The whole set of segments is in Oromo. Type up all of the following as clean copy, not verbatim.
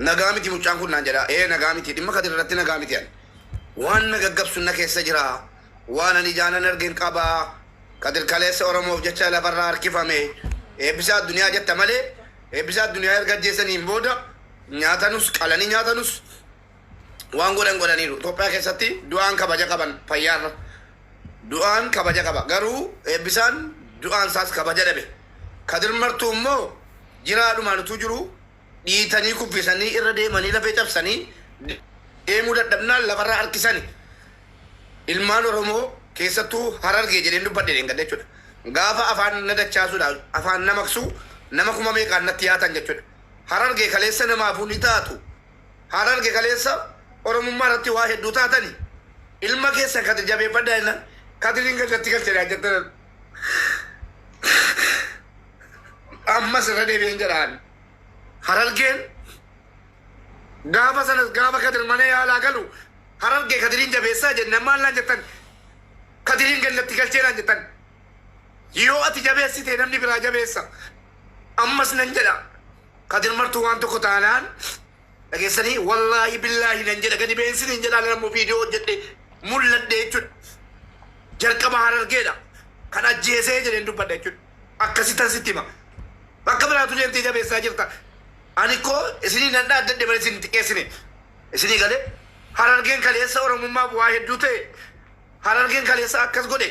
Nagaa miti mucaan kun naan jedha. Ee nagaa miti dhimma Kadir irratti nagaa miti ani. Waan na gaggabsu na keessa jira. Waan ani ijaanan argen qaba. Kadir kaleessa Oromoof jecha lafarraa harkifame. Eebbisaa Addunyaa jetta malee Eebbisaa Addunyaa erga ajjeesaniin booda nyaatanus qalanii nyaatanus waan godhan godhaniiru. Itoophiyaa keessatti du'aan kabaja qaban fayyaarra. Du'aan kabaja qaba. Garuu Eebbisaan du'aan isaas kabaja dhabe. Kadir Martuu immoo jiraadhumaan utuu jiruu dhiitanii kuffisanii irra deemanii lafee cabsanii deemuu dadhabnaan lafarra harkisani. Ilmaan Oromoo keessattuu Harargee jedheen dubbadhe dheengadda jechuudha. Gaafa afaan na dachaasuudha afaan na maqsu nama kuma meeqaan natti yaatan jechuudha. Harargee kaleessa namaafuu ni taatu. Hararge kaleessa Oromummaa irratti waa hedduu taatani. Ilma keessan Kadir jabeeffadhaa jennaan Kadiriin gandatti galchanii jettan. Ammas irra deebi'een jedhaan. Harargeen gaafa sanas gaafa Kadir mana yaalaa galu Harargee Kadiriin jabeessaa jennaan maal naan jettan? Kadiriin gandatti galchee naan jettan. Yoo ati jabeessite namni biraa jabeessa. Ammas nan jedha. Kadir Martuu waan tokko taanaan dhageessanii wallaahi billaahi nan jedha gadi ba'een siniin jedhaa nan ammoo viidiyoo hojjedhe mul'adhe jechuudha. Jalqaba Harargeedha. Kan ajjeesee jedheen dubbadha jechuudha. Akkasittan sitti hima. Bakka biraatu deemtee jabeessaa jirta. Ani koo isinii nan dhaaddadhe malee isin hin xiqqeessine. Isinii galee Harargeen kaleessa Oromummaaf waa hedduu ta'e Harargeen kaleessa akkas godhe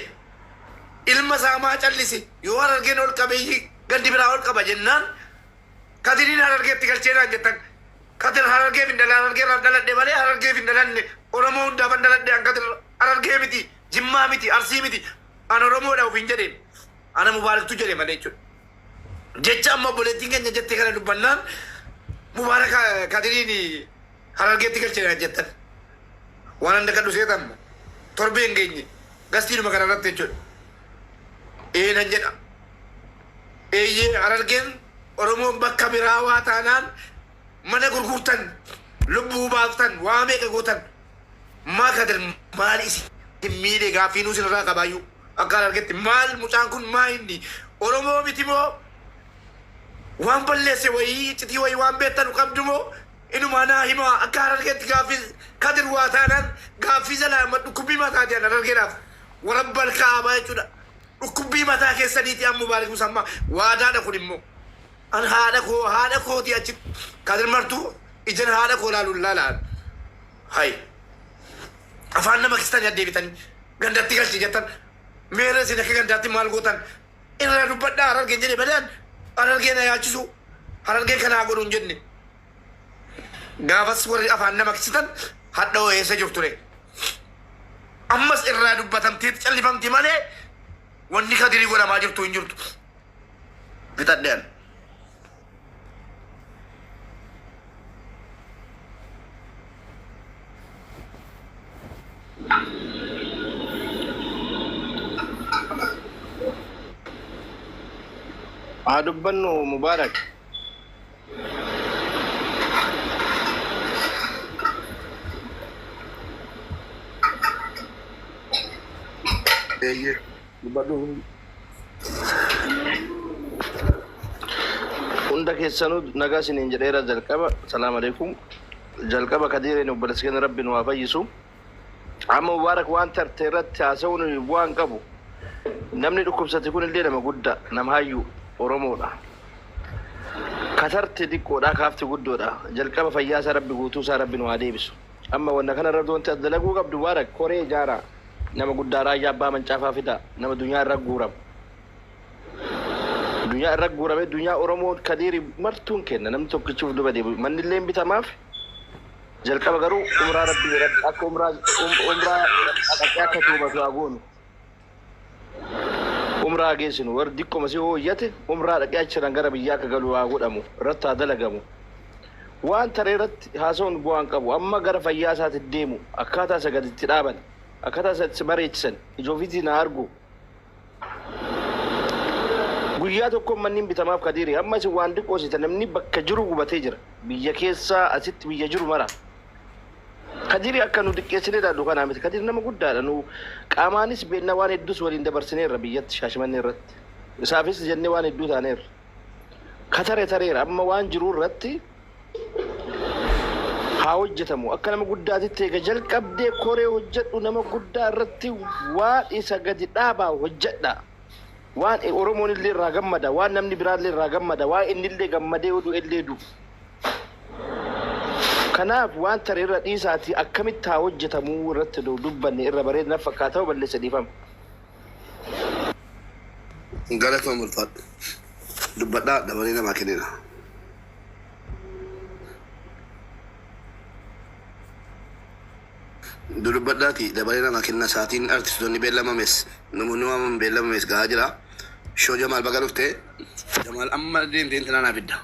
ilma isaa maa callisi yoo Harargeen ol qabee gandi biraa ol qaba jennaan Kadiriin Harargeetti galchee naan jettan Kadir Harargeef hin dhalan Harargee irraan dhaladhe malee Harargeef hin dhalanne Oromoo hundaafan dhaladhe an Kadir Harargee miti Jimmaa miti Arsii miti an Oromoodha ofiin jedheen ana Mubaaraktu jedhe malee jechuudha. Jecha amma obboleettiin keenya jette kana dubbannaan Mubaarak Kadiriin Harargeetti galchee naan jettan. Waan an dagadhu seetan moo? Torbee hin geenye. Gastiidhuma kana irratti jechuudha. Ee nan jedha. Eeyyee Harargeen Oromoon bakka biraa waa taanaan mana gurgurtan, lubbuu baaftan, waa meeqa gootan. Maa Kadir maal isin miidhe gaaffii nuu isinirraa qabaayyuu. Akka Harargeetti maal mucaan kun maa inni Oromoo miti moo waan balleesse wayii iccitii wayii waan beektanu qabdu moo Inumaa naa himaa akka Harargeetti gaaffii Kadir waa taanaan gaaffii sana amma dhukkubbii mataati an Harargeedhaaf warabbal kaabaa jechuudha. Dhukkubbii mataa keessaniiti an Mubaarik Musammaa waadaadha kun immoo. An haadha koo haadha kooti achi Kadir Martuu ijan haadha koo laaluun laalaan. Hay. Afaan nama kistanii addeebitanii gandatti galchi jettan meera isin akka gandaatti maal gootan irraa dubbadhaa Harargeen jedhe malee an Harargeen na yaachisu Harargeen kanaa godhu hin jenne. Gaafas warri afaan nama kisitan hadha'oo eessa jirtu ree? Ammas irraa dubbatamteeti callifamti malee wanni kadirii godhamaa jirtu hin jirtu. Fixadhe an. Haa dubbannu Mubaarak. Eeyyee. Dubbadhu. Hunda keessanuu nagaa isiniin jedheera jalqaba. Salaam alaikum. Jalqaba Kadiireen obboleessa keenya Rabbi nu haa fayyisu. Amma Mubaarak waan tarte irratti haasa'uun bu'aa hin qabu. Namni dhukkubsate kun illee nama guddaa, nama hayyuu Oromoodha. Katarte xiqqoodha, kaafti guddoodha. Jalqaba fayyaa isaa Rabbi guutuu isaa Rabbi nu haa deebisu. Amma wanna kana irratti wanti ati dalaguu qabdu Mubaarak koree ijaaraa. Nama guddaa raayyaa abbaa mancaafaa fidaa. Nama dunyaa irra guuramu. Dunyaa irra guurame dunyaa Oromoo kadiiri martuun kenna. Namni tokkichi of duba deebi'u. Manni illee bitamaaf. Jalqaba garuu umraa rabbi rabbi akka umraa umraa dhaqee akka tuubatu haa goonu. Umraa haa geessinu. Warri diqqoma si hooyyate umraa dhaqee achirraan gara biyyaa akka galu haa godhamu. Irratti haa dalagamu. Waan taree irratti haasa'uun bu'aa hin qabu. Amma gara fayyaa isaatti deemu akkaataa isa gadi itti dhaaban akkaataa isa itti bareechisan ija ofiitiin haa argu. Guyyaa tokko manni hin bitamaaf Kadiiri. Amma isin waan diqqoo seeta namni bakka jiru gubatee jira. Biyya keessa asitti biyya jiru mara. Kadiiri akka nu diqqeessinee ilaallu kanaa miti. Kadiir nama guddaadha. Nu qaamaanis beekna waan hedduus waliin dabarsineerra biyyatti Shaashimannee irratti. Isaafis jennee waan hedduu taaneerra. Katare tareera amma waan jiru irratti Haa hojjetamu. Akka nama guddaatitti eega jalqabdee koree hojjedhu nama guddaa irratti waan isa gadi dhaabaa hojjedha. Waan Oromoon illee irraa gammada, waan namni biraallee irraa gammada, waan inni illee gammadee yoo du'e illee du'u. Kanaaf waan tare irra dhiisaatii akkamitti haa hojjetamuu irratti dubbanne irra bareeda naf fakkaata yoo balleesse dhiifama. Galatoom ulfaadhu. Dubbadhaa dabalee namaa kennina. Dudubbadhaati dabalee namaa kenna sa'aatiin artistoonni beellamames namoonni waamaman beellamames gahaa jira. Shoo Jamaal baga dhufte. Jamaal amma deemtee intinaa naa fidda.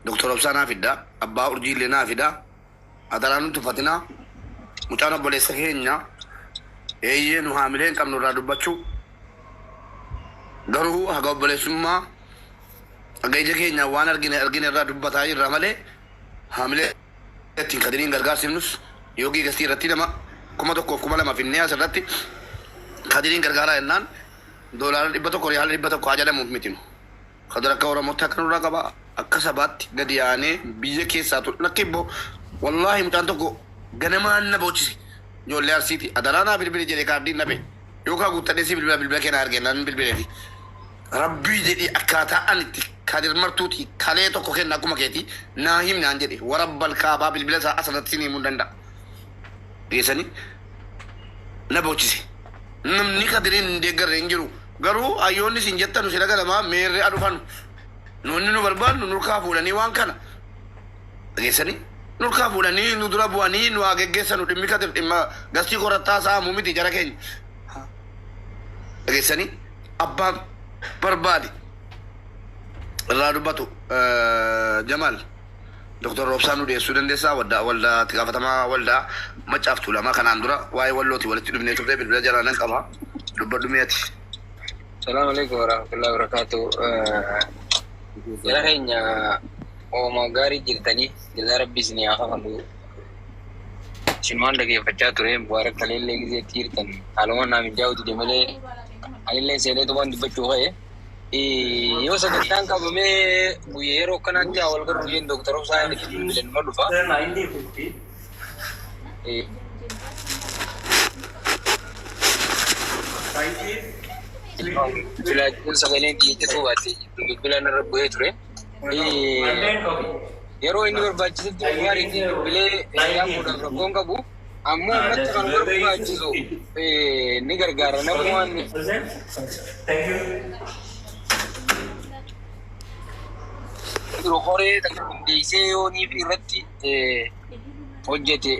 Doktor Obsaa naa fidda. Abbaa Urjii illee naa fida. Adaraa nun tuffatinaa. Mucaan obboleessa keenya eeyyee nu haamilee hin qabnu irraa dubbachuu. Garuu haga obboleessummaa haga ija keenya waan argine argine irraa dubbataa jirra malee haamilee ittiin Kadiriin gargaarsifnus yoo giigastii irratti nama 1000f 2000 finnee asirratti Kadiriin gargaaraa jennaan doolaara 100 riyaala 100 haa jedhamuuf miti nu. Kadir akka Oromootti akka nurraa qaba akka sabaatti gadi yaanee biyya keessaa tu lakki ibbo wallaahi mucaan tokko ganamaan na boochise ijoollee Arsiiti adaraa naa bilbili jedhe kaardiin dhabe yookaan guuttadhee si bilbila bilbila kee naa erge nan bilbileefi Rabbii jedhii akkaataa ani itti Kadir Martuuti kalee tokko kenna akkuma keetii naa himi naan jedhe warabbal kaabaa bilbila isaa asirratti sin himuu hin danda'a. Geessanii na boochise. Namni Kadiriin hin deeggarre hin jiru. Garuu hayyoonni isin jettanu sila ganamaa meerre adhufanu. Nuunni nu barbaannu nurkaa fuudhanii waan kana. Dhageessanii nurkaa fuudhanii nu dura bu'anii nu haa geggeessanu dhimmi Kadir dhimma gastii korattaa saamu miti jara keenya. Dhageessanii abbaan barbaade irraa dubbatu Jamaal Dr. Roobsaa nu dhiyeessuu dandeessaa waldaa waldaa itti gaafatamaa waldaa Maccaaf Tuulamaa kanaan dura waa'ee wallooti walitti dhufnee turre bilbila jalaa nan qaba dubbadhu mee ati. Salaamu alaikum warahmatullahi wabarakatuh. Jara keenya ooma gaarii jirtanii jazaa rabbi isinii haa kafalu. Isin waan dhageeffachaa ture Mubaarak kaleellee gizee itti jirtan haaluma naa mijaa'u dide malee anillee seeneetu waan dubbachuu ka'e. Yoo sagantaan qabamee guyya yeroo akkanaatti haa wal garru jeen Dooktar Obsaa inni bilbilan numa dhufa. Bilbilaa sagaleen xiyyeeffatu baatte bilbila narra bu'ee ture. Yeroo inni barbaachisutti Buhaariitti bilbilee yaamuudhaaf rakkoon qabu. Ammoo ammatti kan barbaachisu ni gargaara namni waan jiru koree takka hundeessee yooniif irratti hojjete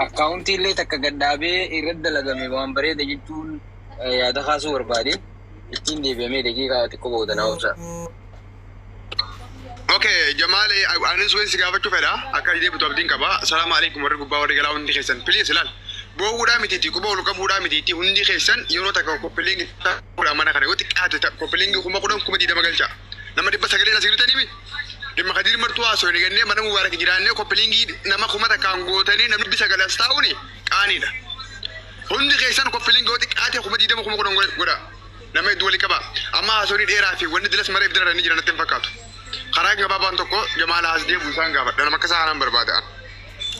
akkaawuntii illee takka gad dhaabee irratti dalagame waan bareeda jechuun yaada kaasuu barbaade ittiin deebi'amee daqiiqaa xiqqoo booda naa obsa. Okay, Jamaal, anis waan si gaafachuu fedha. Akka deebitu abdiin qaba. Salaamu alaikum warri gubbaa warri galaa hundi keessan. Please ilaal. Boo'uudhaa mitiiti, quba ol qabuudhaa mitiiti. Hundi keessan yeroo takka copy link ta'uudha mana kana. Yoo xiqqaate copy link 10,000 20,000 galcha. Nama dhibba sagalee as jirtanii mi? Dhimma Kadiir Martuu haasofne gannee mana Mubaarak jiraannee copy link nama kuma takkaan gootanii namni 900 as taa'uuni qaaniidha. Hundi keessan copy link yoo xiqqaate 20,000 10,000 godha. Nama hedduu wali qaba. Amma haasofni dheeraa fi wanni dilas mara ibidda irra jira natti hin fakkaatu. Karaa gabaabaan tokko Jamaal haas deebi'u isaan gaafadha. Nama akka isaa kanaan barbaada.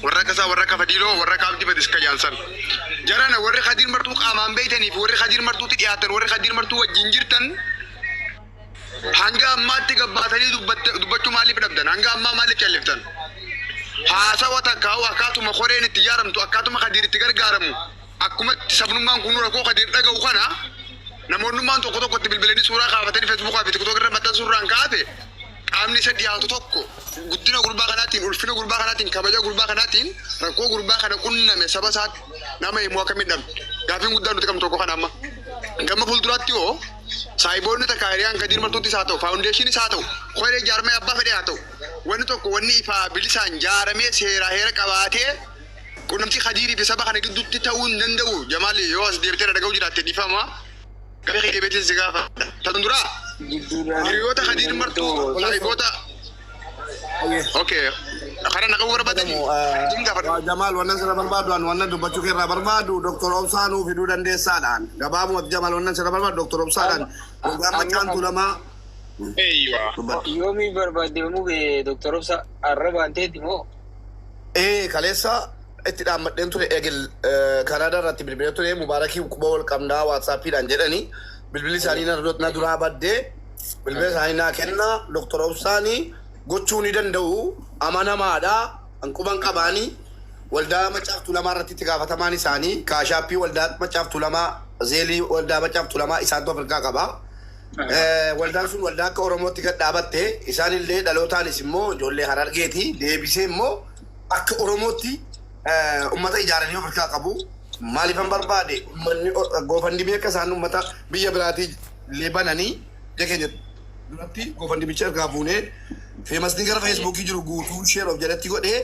Warra akka isaa warra akka Fadiiloo warra akka Abdii Fadis Kajaansan. Jarana warri Kadiir Martuu qaamaan beeytanii fi warri Kadiir Martuutti dhiyaatan warri Kadiir Martuu wajjin jirtan hanga ammaatti gabbaatanii dubbachuu maaliif dhabdan? Hanga ammaa maaliif calliftan? Haasawa takkaa'u akkaatuma koreen itti ijaaramtu akkaatuma Kadiir itti gargaaramu akkumatti sabnummaan kun rakkoo Kadiir dhaga'u kana namoonnummaan tokko tokko itti bilbilanii suuraa kaafatanii Feesbuukaa fi TikTok irra maxxansuu irraan kaafe qaamni isa dhiyaatu tokko guddina gurbaa kanaatiin ulfina gurbaa kanaatiin kabaja gurbaa kanaatiin rakkoo gurbaa kana qunname saba isaatti nama himuu akkamiin dhabne gaaffiin guddaan nuti qabnu tokko kana amma gama fuulduraatti hoo saayiboonni takka hiriyaan Kadiir Martuuttis haa ta'u faawundeeshiniis haa ta'u koree jaarmee abbaa fedhee haa ta'u wanni tokko wanni ifaa bilisaan jaaramee seeraa heera qabaatee qunnamtii Kadiirii fi saba kana gidduutti ta'uu hin danda'u. Jamaal yoo as deebitee na dhaga'uu jiraatte dhiifama. Gaaffii kee deebiitiin si gaafadha. Tan duraa hiriyoota Kadiir Martuu saahiboota. Okay. Kana na qabuu barbaadanii? Siin gaafadha. Jamaal wannan sirra barbaadu an wannan dubbachuu kee irraa barbaadu Dr. Obsaa nuu fiduu dandeessaadhaan. Gabaabumatti Jamaal wannan sirra barbaadu Dr. Obsaadhaan waggaa Macaan Tuulamaa Eeywa. dubbadhu. Yoomii barbaadde mube Dr. Obsa arrabaan teeti moo? Ee, kaleessa itti dhaammadheen ture Egil Kanaadaa irratti bilbilee ture. Mubaarakii quba wal qabnaa WhatsAppiidhaan jedhanii bilbilli isaanii na duraa baddee bilbila isaanii naa kennaa. Doktor Obsaanii gochuu ni danda'u, amanamaadha, an quban qabaanii waldaa Maccaaf Tuulamaa irratti itti gaafatamaan isaanii Cash Appii waldaa Maccaaf Tuulamaa, Zelleii waldaa Maccaaf Tuulamaa isaantu Afrikaa qaba. Waldaan sun waldaa akka Oromootti gad dhaabatte, isaanillee dhalootaanis immoo ijoollee Harargeeti, deebisee immoo akka Oromootti ummata ijaaranii Afrikaa qabu. Maaliifan barbaade ummanni GoFundMe akka isaan ummata biyya biraatii illee bananii biyya keenya duratti GoFundMicha ergaa fuunee famousni gara Facebookii jiru guutuu share of jalatti godhee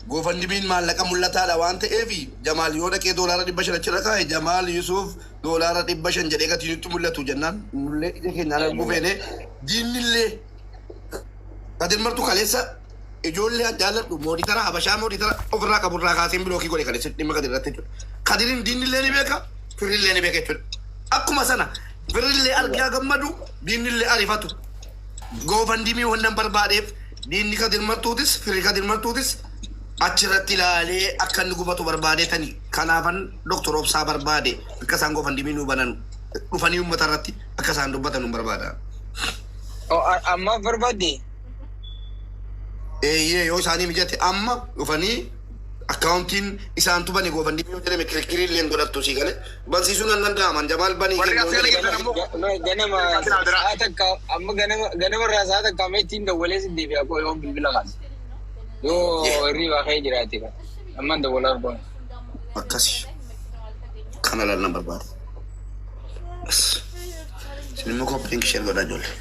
GoFundMen maallaqa mul'ataadha waan ta'eef Jamaal yoo dhaqee $500 achirra kaa'e, Jamaal Yusuf $500 jedhee gatii nutti mul'atu jennaan nullee ija keenyaan arguu feene. Diinnillee Kadir Martu kaleessa ijoollee an jaalladhu moderator Habashaa moderator ofirraa qabu irraa kaaseen blockii godhe kaleessa dhimma Kadir irratti jechuudha. Kadirin diinnillee ni beeka, firrillee ni beeka jechuudha. Akkuma sana firrillee argaa gammadu, diinnillee arifatu. GoFundMe wannan barbaadeef diinni Kadir Martuutis firri Kadir Martuutis achirratti ilaalee akka inni gubatu barbaadetani. Kanaafan Doktor Obsaa barbaade, akka isaan GoFundMe nuu banan, dhufanii uummata irratti akka isaan dubbatan nu barbaada. Ammaaf barbaadde? Eeyyee, yoo isaanii mijate amma dhufanii accountiin isaantu bane GoFundMe yoo jedhame kirkirii illee hin godhattu, sii galee bansiisuun nan danda'aman Jamaal banii Warri kennu as yoo gala jedhame. jirtan ammoo Ganama sa'a takka, amma ganama ganama irraa sa'a takka amma ittiin dawwalee si deebi'a koo yoo bilbila kaase. Yoo hirriibaa ka'ee jiraate amma dawwalaaf goona. Akkasi kana laallan barbaade. Isin immoo copy link share godhaa, ijoollee.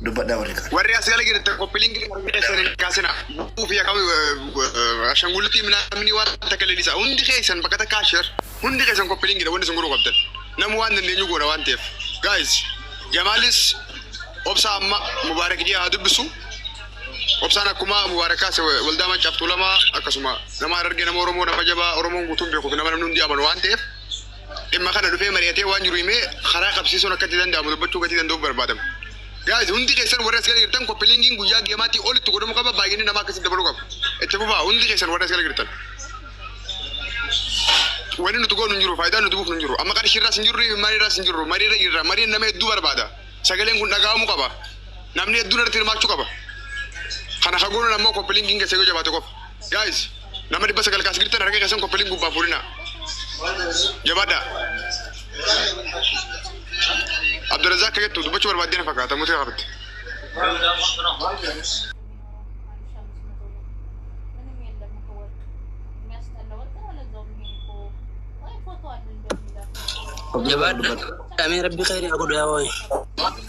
Dubbadhaa warri kaan. Warri as gala jirtan copy linkii keessan hin kaasina. Bu'uu fi akkam ashangulitii namni waan takka lelisa. Hundi keessan bakka takkaa share. Hundi keessan copy linkiidha wanni sun godhuu qabdan. Namu waan dandeenyu goona waan ta'eef. Guys, Jamaalis Obsa amma Mubaarak jee haa dubbisu. Obsaan akkuma Mubaarak kaase waldaa Maccaaf Tuulamaa akkasuma nama Harargee, nama Oromoo, nama jabaa Oromoon guutuun beekuuf nama namni hundi amanu waan ta'eef dhimma kana dhufee mari'atee waan jiru himee karaa qabsiisuun akka itti danda'amu dubbachuu gatii danda'uuf barbaadama. Guys, hundi keessan warri as gala jirtan copy linkiin guyyaa geemaatii olitti godhamuu qaba, baay'inni namaa akkasitti dabaluu qaba. Itti fufaa hundi keessan warri as gala jirtan. Wanni nuti goonu hin jiru, faayidaan nuti buufnu hin jiru. Amma qarshiirraas hin jirru, mariirraas hin jirru, mariirra jirra. Mariin nama hedduu barbaada. Sagaleen kun dhaga'amuu qaba. Namni hedduun irratti hirmaachuu qaba. Kana ka goonuun ammoo copy linkiin keessa yoo jabaate qofa. Guys, nama 900 kaas jirtan harka keessan copy link gubbaa fuudhina. Jabaadhaa. Abdurrazaaq akka jettu dubbachuu barbaaddee na fakkaata mutee qabatte. ምንም የለም እኮ ወርቅ የሚያስጠላ ወርቅ ነው። ለዛውም ይሄ እኮ ወይ ፎቶ አለ እንደውም ይላል። Jabaadha. Ameen, rabbi khayrii haa godhu yaa wayi.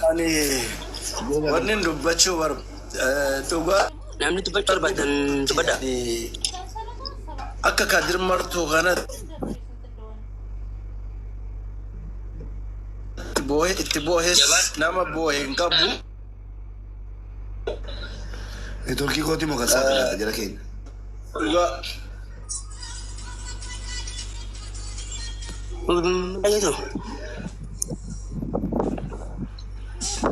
Ani wanni dubbachuu dhugaa Namni dubbachuu barbaadan dubbadha. ani akka Kadir Martuu kanatti boohe itti boohes nama boohe hin qabu. Networkii kooti moo kan saaxilaata jara keenya. Dhugaa Dhageetu.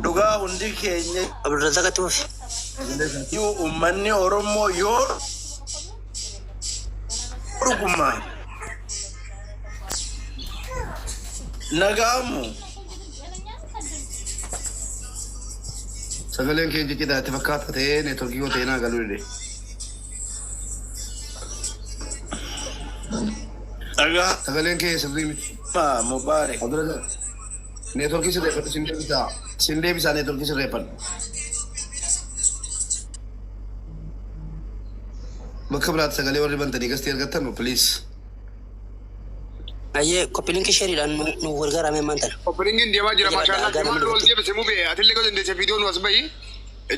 Dhugaa hundi keenya Abdurrazaaq atti fufi. iyyuu uummanni Oromoo yoo dhuguma nagaamu Sagaleen keenya ciccitaa itti fakkaata ta'ee networkii koo ta'ee naa galuu dide. Dhagaa Sagaleen kee sirrii miti. Mubaarak. Abdurrazaaq. Networkii sirreeffadhu, sin deebisaa. Sin deebisaa, networkii sirreeffadhu. Bakka biraatti sagalee warri bantanii gastii argattan please. Ayyee, copy linkii shareiidhaan nu gargaaramee maanta. Copy linkiin deemaa jira maashaallah. Jabaadha. Jamaal ol deebise mubee atillee yoo dandeesse viidiyoo nu as bahi.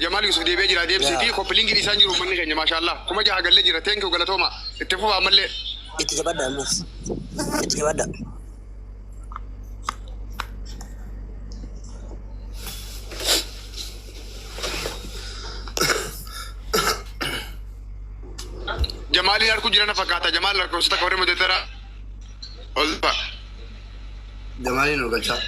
Jamaal Yusuf deebi'ee jira deebisee fi copy linkiin isaan jiru uummanni keenya maashaallah. 6000 gallee jira. Thank you, galatooma. Itti fufaa ammallee. Itti jabaadha ammas. Itti jabaadha. Jamaaliin harku jira na fakkaata. Jamaal lakkoofsa takka warri moderator ol dhufa. Jamaaliin ol galchaa.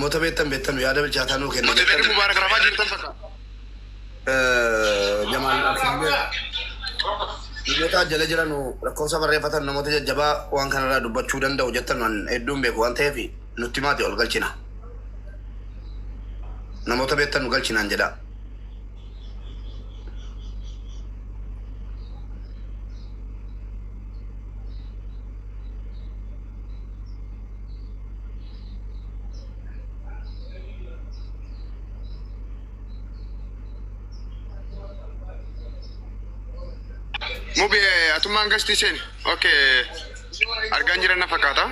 Namoota beektan beektan yaada bilchaataa nuu kenna Warri jettan. Mubaarak rafaa jirtan fakkaata. Jamaal Abshirlee. Biyyoota jala jiran lakkoofsa barreeffatan namoota jajjabaa waan kanarraa dubbachuu danda'u jettan waan hedduun beeku waan ta'eef nutti maati ol galchina. Namoota beektan nu galchinaan jedha. Mubi atummaan gastii seeni. Okay. Argaan jiran na fakkaata.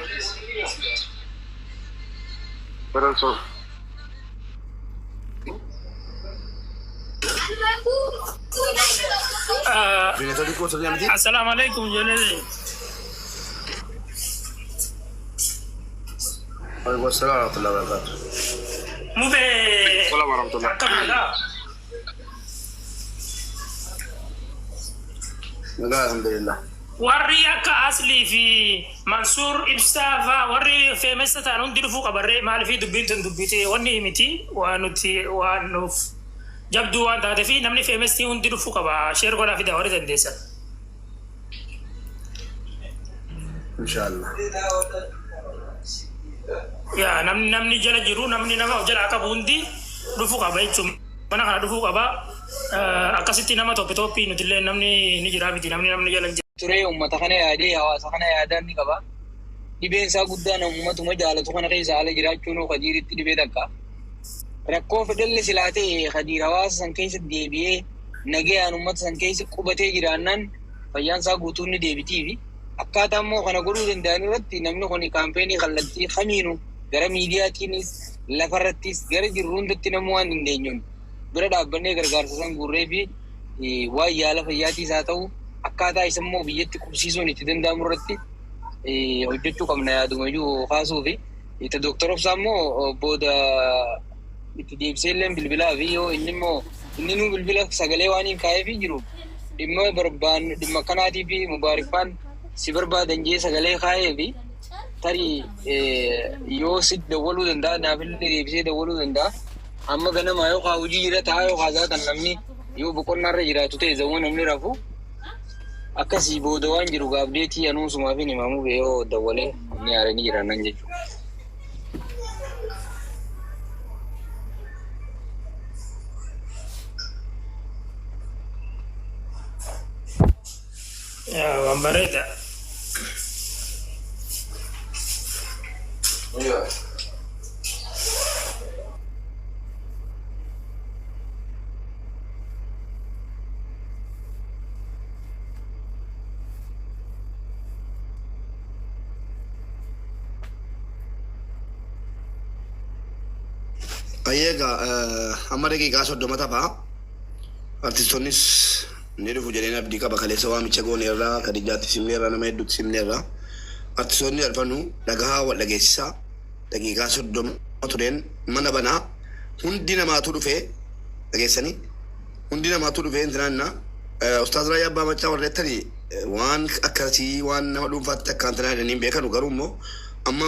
Bineensonni kun sirrii miti. Assalamu alaikum ijoollee. Waalaikum salaam warahmatullahi wabarakatuh. Mubee Salaam warahmatullahi. akkam nagaa? Nagaa alhamdulillah. Warri akka Aslii fi Mansuur Ibsaa faa warri feemessa ta'an hundi dhufuu qabarree maaliif dubbiin tun dubbite wanni miti waan nuti waan nuuf jabduu waan taatee fi namni feemessi hundi dhufuu qaba sheer godhaa fidaa warri dandeessan. Inshaallah. Yaa namni namni jala jiru namni nama of jalaa qabu hundi dhufuu qaba jechuun mana kana dhufuu qaba. Akkasitti nama toppi toppii nutillee namni ni jira miti namni namni jala hin jiru. Ture uummata kana yaadee hawaasa kana yaadaan ni qaba. Dhibeen isaa guddaan uummatuma jaalatu kana keessa haala jiraachuun Kadiiritti dhibee takka. Rakkoo fedhalli silaa ta'e Kadiir hawaasa san keessa deebi'ee nagayaan uummata san keessa qubatee jiraannaan fayyaan isaa guutuun ni deebitiifi. Akkaataa immoo kana godhuu danda'an irratti namni kun kaampeenii kallattii kamiinuu gara miidiyaatiinis lafarrattis gara jirru hundatti namuu waan dandeenyuun bira dhaabbannee gargaarsa san guurree fi waan yaala fayyaatiis haa ta'u akkaataa isa immoo biyyatti qubsiisuun itti danda'amu irratti hojjechuu qabna yaaduma iyyuu kaasuu fi itti dooktar Obsaa immoo booda itti deebisee illee bilbilaa fi yoo inni immoo inni nuu bilbila sagalee waan hin kaa'eefii jiru dhimma barbaan dhimma kanaatii fi mubaariffaan si barbaadan jee sagalee kaa'ee fi tarii yoo si dawwaluu danda'a naafillee deebisee dawwaluu danda'a. Amma ganamaa yoo kaa hojii jira ta'a yoo kaa zaatan namni yoo boqonnaarra jiraatu ta'e zawwa namni rafu akkasii booda waan jiru gaabdeetii anuusumaaf hin himamu yoo dawwalee inni haaranii jiran jechuudha. Yaa waan bareeda. Egaa amma daqiiqaa 30 taphaa. Artistoonnis ni dhufu jedheen abdii qaba. Kaleessa waamicha gooneerraa, Kadijaatti simneerraa, nama hedduutti simneerraa. Artistoonni alfanuu dhagahaa wal dhageessisaa daqiiqaa 30 tureen mana banaa hundi namaatu dhufee dhageessanii hundi namaatu dhufee intinaanna Ustaaz Raayyaa Abbaa Maccaa warra jettanii waan akkasii waan nama dhuunfaatti akka intinaa jedhanii hin beekanu garuu immoo amma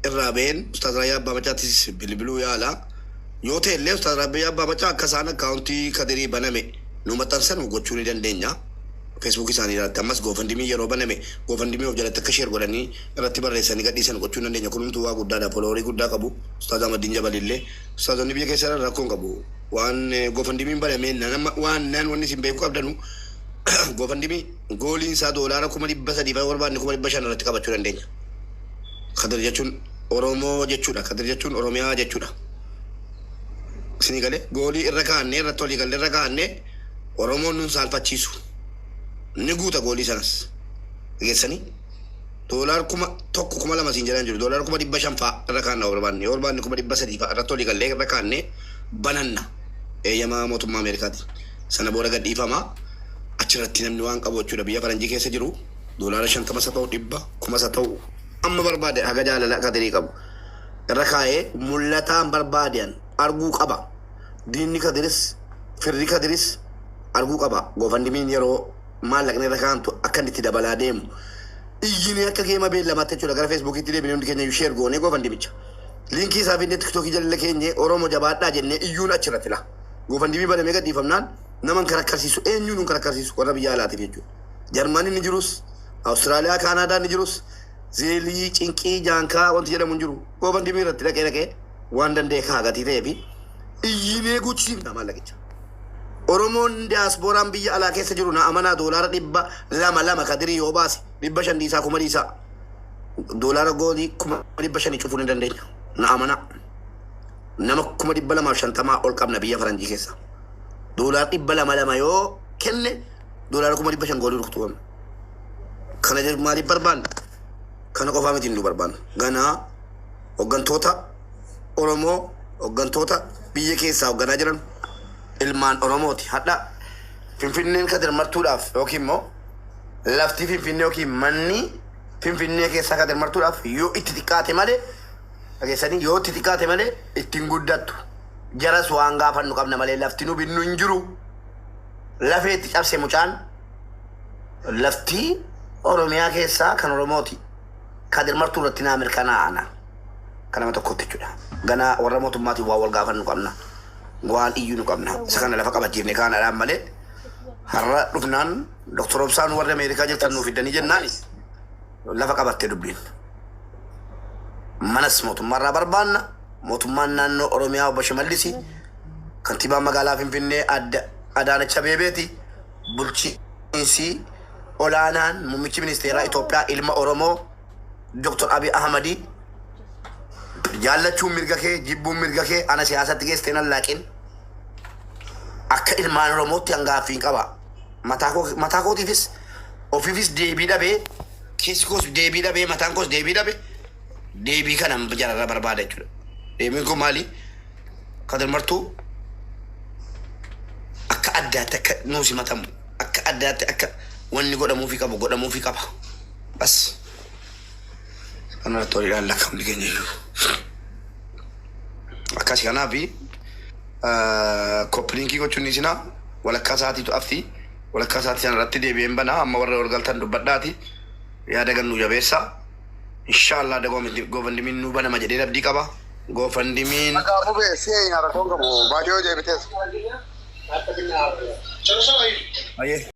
irraa ba'een Ustaaz Raayyaa Abbaa Maccaattis bilbiluu yaala. Yoo ta'e illee Ustaaz Raayyaa Abbaa Maccaa akka isaan akkaawuntii Kadirii baname nu maxxansan gochuu ni dandeenya. Facebook isaanii irratti ammas GoFundMe yeroo baname GoFundMe of jalatti akka share godhanii irratti barreessanii gadhiisan gochuu ni dandeenya. Kunumtuu waa guddaadha. Followerii guddaa qabu. Ustaaz Ahmadiin Jabal illee ustaazonni biyya keessa jiran rakkoo hin qabu. Waan GoFundMe baname nama waan naan wanni isin beekuu qabdanu GoFundMe gooliin isaa doolaara 300,000 fa'aa barbaanne 500,000 irratti qabachuu dandeenya. Kadir jechuun Oromoo jechuudha. Kadir jechuun Oromiyaa jechuudha. Isinii galee goolii irra kaa'annee irratti walii galee irra kaa'annee Oromoon nun saalfachiisu. Ni guuta goolii sanas. Dhageessanii? Doolaar 1000 2,000 siin jedhan jiru. Doolaar 500,000 fa'a irra kaa'anna yoo barbaanne. Yoo barbaanne 300,000 fa'a irratti walii gallee irra kaa'annee bananna. Eeyyamaa mootummaa Ameerikaati. Sana booda gadhiifama. Achirratti namni waan qabu jechuudha. Biyya faranjii keessa jiru doolaara 50 isa ta'u 100 kuma isa ta'u amma barbaade haga jaalala Kadirii qabu. Irra kaa'ee mul'ataan barbaadean arguu qaba. Diinni Kadiris firri Kadiris arguu qaba. GoFundMe yeroo maallaqni irra kaa'amtu akka inni itti dabalaa deemu. Iyyinee akka geema beellamaatti jechuudha gara Facebookitti deebinee hundi keenya share goonee GoFundMicha. Liinkii isaa finnee tiktookii jala keenye Oromoo jabaadhaa jennee iyyuun achirratti la. GoFundMe banamee gadhiifamnaan nama hin karakkarsiisu eenyuun hin karakkarsiisu warra biyya alaatiif jechuudha. Jarmaniin ni jirus, Awustiraaliyaa, Kaanaadaan ni jirus, Zeelii, Cinqii, Jaankaa wanti jedhamu hin jiru. GoFundMe irratti dhaqee dhaqee waan danda'e kaagatii ta'ee fi iyyinee guuchisiifna maallaqicha. Oromoon diyaaspooraan biyya alaa keessa jiru na amanaa doolaara 200 lama kadirii yoo baase 500 dhiisaa 1000 dhiisaa doolaara goolii 500,000 cufuu ni dandeenya. Na amanaa. Nama 250,000 ol qabna biyya faranjii keessa. Doolaara 200 lama yoo kenne doolaara 500,000 goolii rukutuu qabna. Kana jechuun maaliif barbaanna? Kana qofaa miti nu barbaanna. Ganaa hooggantoota Oromoo hooggantoota biyya keessaa hoogganaa jiran ilmaan Oromooti. Hadha Finfinneen Kadir martuudhaaf yookiin immoo lafti Finfinnee yookiin manni Finfinnee keessaa Kadir martuudhaaf yoo itti xiqqaate malee dhageessanii yoo itti xiqqaate malee ittiin guddattu. Jaras waan gaafannu qabna malee lafti nu binnu hin jiru. Lafee itti cabse mucaan lafti Oromiyaa keessaa kan Oromooti. Kadir martuu irratti naa mirkanaa'a. Kan nama tokkotti jechuudha. Ganaa warra mootummaatiin waan wal gaafannu qabna. Waan iyyuu nu qabna. Isa kana lafa qabachiifne kaanaadhaan malee har'a dhufnaan Dr. Obsaan warri Ameerikaa jirtan nuu fiddanii jennaan lafa qabattee dubbiin. Manas mootummaarraa barbaanna. Mootummaan naannoo Oromiyaa obbo Shimallisi kantiibaan magaalaa Finfinnee adda Adaanach Abeebeeti. Bulchiinsi olaanaan muummichi ministeeraa Itoophiyaa ilma Oromoo Dr. Abiy Ahmadi jaallachuun mirga kee jibbuun mirga kee ana siyaasatti geessitee nan laaqin akka ilmaan Oromootti hangaaffiin qaba. Mataa kootiifis ofiifis deebii dhabee keessi koos deebii dhabee mataan koos deebii dhabe deebii kana jararra barbaada jechuudha. Deebiin kun maali? Kadir Martuu akka addaatti akka nuu simatamu akka addaatti akka wanni godhamuufii qabu godhamuufii qaba. Bas. Kanarratti walii ilaalla akka hundi keenya iyyuu. Akkasi kanaaf copy linkii gochuun isinaa walakkaa sa'aatiitu afti walakkaa sa'aatii sana irratti deebi'een banaa amma warra ol galtan dubbadhaati yaada gannuu jabeessaa. Inshallah GoFundMen nu banama jedhee abdii qaba. GoFundMen Maqaa mubee si eenyu rakkoon qabu baadiyoo deebitees. Ayyee.